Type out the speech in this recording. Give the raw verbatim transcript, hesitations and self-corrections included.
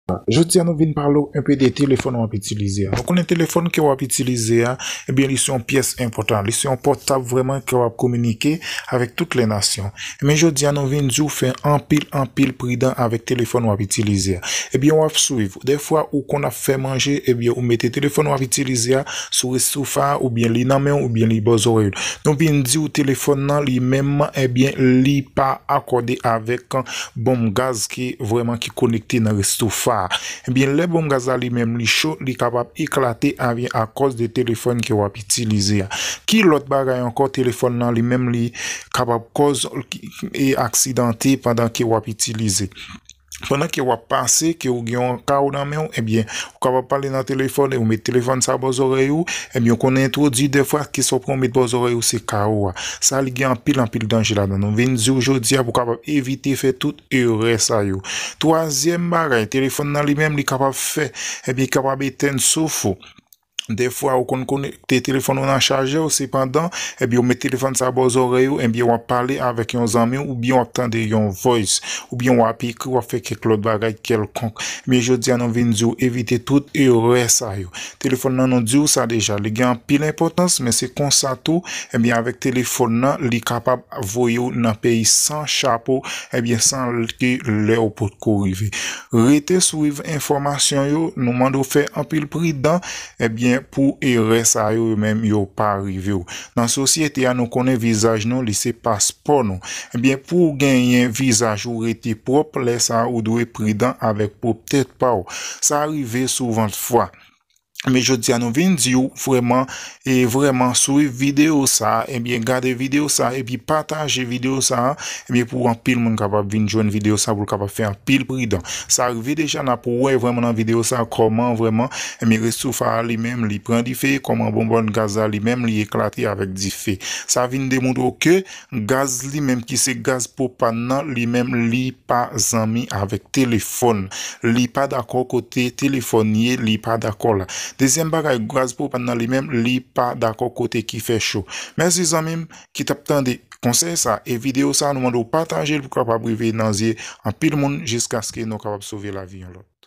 Jodi a nou vin pale w enpe de telefòn w ap itilize a. Nou konnen telefòn ke w ap itilize a, ebyen li se yon pyès enpòtan. Li se yon pòtab vrèman ke w ap kominike avèk tout lè nasyon. Men jodi a nou vin di w fè anpil, anpil pridan avèk telefòn w ap itilize a. Ebyen w ap swiv. Dèfwa ou konn ap fè manje, ebyen ou mete telefòn w ap itilize a sou restofa a, oubyen li nan men w, oubyen li bò zòrèy ou. Nou vin di w telefòn nan li menm, ebyen li pa akòde avèk bonm gaz ki vrèman ki konekte nan restofa a. Ebyen lè bonm gaz la li menm li cho, li kapab eklate avyen akòz de telefòn ke w ap itilize a. Ki lòt bagay ankò telefòn nan li menm li kapab kòz e aksidante pandan ke w ap itilize? Pandan ke w ap pase, ke w gen yon kawo nan men w, ebyen ou kapab pale nan telefòn e ou met telefòn sa bò zòrèy ou, ebyen ou konnen entwodui dèfwa ke sa w pran ou met bò zòrèy ou se kawo a. Sa li gen anpil anpil danje ladan. Nou vin di w jodi a pou w kapab evite fè tout erè sa yo. Twazyèm bagay, telefòn nan li menm li kapab fè, ebyen kapab etèn souf ou. Dèfwa ou konn konekte telefòn ou nan chajè w, sepandan, ebyen ou met telefòn sa bò zòrèy ou, ebyen w ap pale avèk yon zanmi w, oubyen w ap tande yon voice, oubyen w ap ekri, w ap fè kèk lòt bagay kèlkonk. Men jodi a nou vin di w evite tout erè sa yo. Telefòn nan nou di w sa deja, li gen anpil enpòtans, men se konsa tou, ebyen avèk telefòn nan, li kapab voye w nan peyi san chapo, ebyen san ke lè w potko rive. Rete swiv enfòmasyon yo, nou mande w fè anpil pridan, ebyen pou erè sa yo, yo menm yo pa rive w. Nan sosyete a nou konnen vizaj nou li se paspò nou. Ebyen pou w genyen vizaj ou rete pwòp, lè sa a ou dwe pridan avèk pwòp tèt pa w. Sa rive souvantfwa. Men jodi a nou vin di w vrèman, e vrèman swiv videyo sa, ebyen gade videyo sa, epi pataje videyo sa, ebyen pou anpil moun kapab vin jwenn videyo sa, pou l kapab fè anpil pridan. Sa rive deja, n ap wè vrèman nan videyo sa kòman vrèman, ebyen restofa a li menm li pran dife, kòman bonbòn gaz la li menm li eklate avèk dife. Sa vin demontre w ke gaz li menm ki se gaz pwopàn nan, li menm li pa zanmi avèk telefòn. Li pa dakò kote telefòn ye, li pa dakò la. Dezyèm bagay, gaz pwopàn nan li menm, li pa dakò kote ki fè cho. Mèsi zanmi m ki t ap tande konsèy sa e videyo sa, nou mande w pataje l pou kapab rive nan zye anpil moun jiskaske nou kapab sove lavi yon lòt.